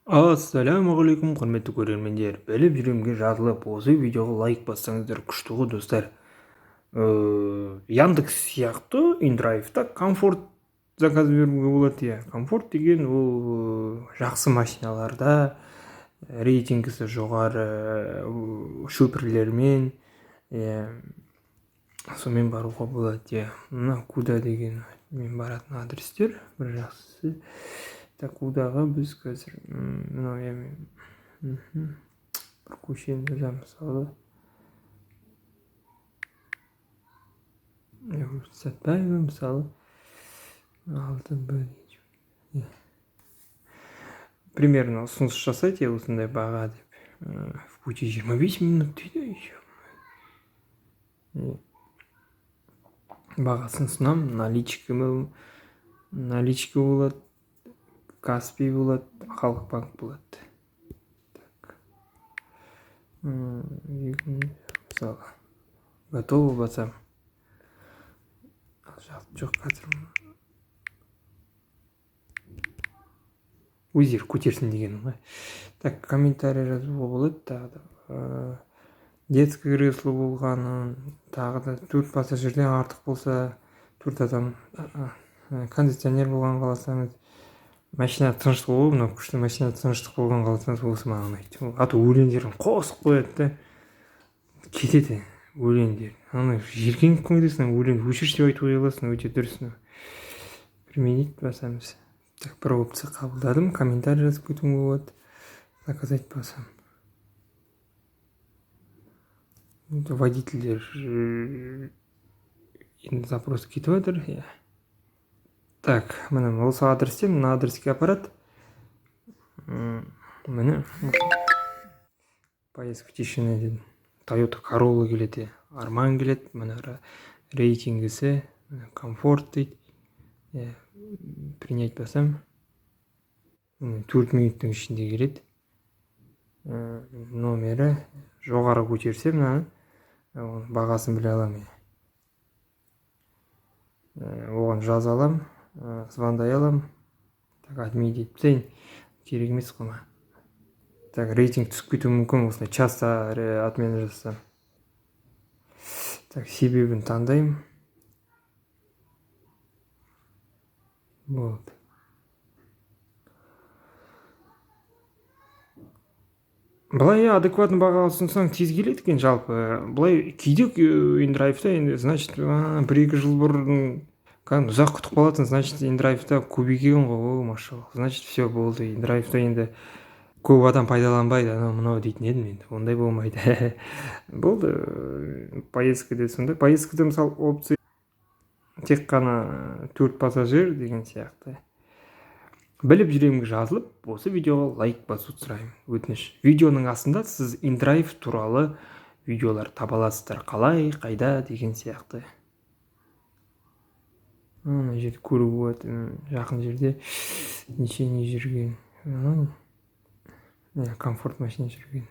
Ассалаумағалейкум, құрметті көрермендер! Біліп жүремге жазылып, осы видеоға лайк бассаңыздар, күшті ғой, достар. Яндекс сияқты Индрайвта комфорт заказ беруге болады, иә. Комфорт деген ол жақсы машиналарда, рейтингісі жоғары шөпірлермен, иә, сонымен баруға болады, иә. Мына куда деген мен баратын адрестер. Бір жақсысы, так, кудаға біз қазір мынау, иә, бір көшені жазамын, мысалы, Сәтбаева, мысалы, 6 Б. Примерно ұсыныс жасайды, иә, осындай баға деп. В пути 25 минут дейді еще. Бағасын ұсынамын. Наличка, наличка болады, Каспи болады, Халық банк болады. Так, мысалы, готово басамын. Жоқ, қазір өздері көтерсін дегенім ғой. Так, комментарий жазуға болады тағы да, детский кресло болғанын, тағы да төрт пассажирден артық болса, төрт адам, кондиционер болғанын қаласаңыз, машина тыныштық ғой, мынау күшті машина, тыныштық болғанын қаласаңыз, осы маған ұнайды. А то өлеңдерін қосып қояды да кетеді өлеңдер, ана жиіркеніп кетесің. Өлең өшірші деп айтып қоя аласың, өте дұрыс. Применить басамыз. Так, бір опция қабылдадым, комментарий жазып кетуге болады. Заказать басамын. Водительдер енді запрос кетіп жатыр, иә. Так, міне, осы адрестен мына адреске апарады. Міне, поездка в тишине дедім. Тойота Королла келеді, Арман келеді. Міне, рейтингісі комфорт дейді, иә. Принять басамын. 4 минуттың ішінде келеді. Номері жоғары көтерсе, мынаны, оның бағасын біле аламын, иә. Оған жаза аламын, звондай аламын. Так, отменить етіп тастайын, керек емес қой маған. Так, рейтинг түсіп кетуі мүмкін осылай часто отмена жасасам. Так, себебін таңдаймын, болды. Былай адекватный баға ұсынсаң, тез келеді екен жалпы. Былай кейде Индрайвта енді, значит, 1-2 жыл бұрын кәдімгі ұзақ күтіп қалатын, значит, Индрайвта көбейген ғой. О, машалла, значит, все, болды, Индрайвта енді көп адам пайдаланбайды, анау мынау дейтін едім, енді ондай болмайды. Болды. Поездкада сондай, поездкада, мысалы, опция тек қана төрт пассажир деген сияқты. Біліп жүремге жазылып, осы видеоға лайк басуды сұраймын, өтініш. Видеоның астында сіз Индрайв туралы видеолар таба аласыздар, қалай, қайда деген сияқты. Мына жерде көруге болады, жақын жерде неше не жүрген, комфорт машина жүрген.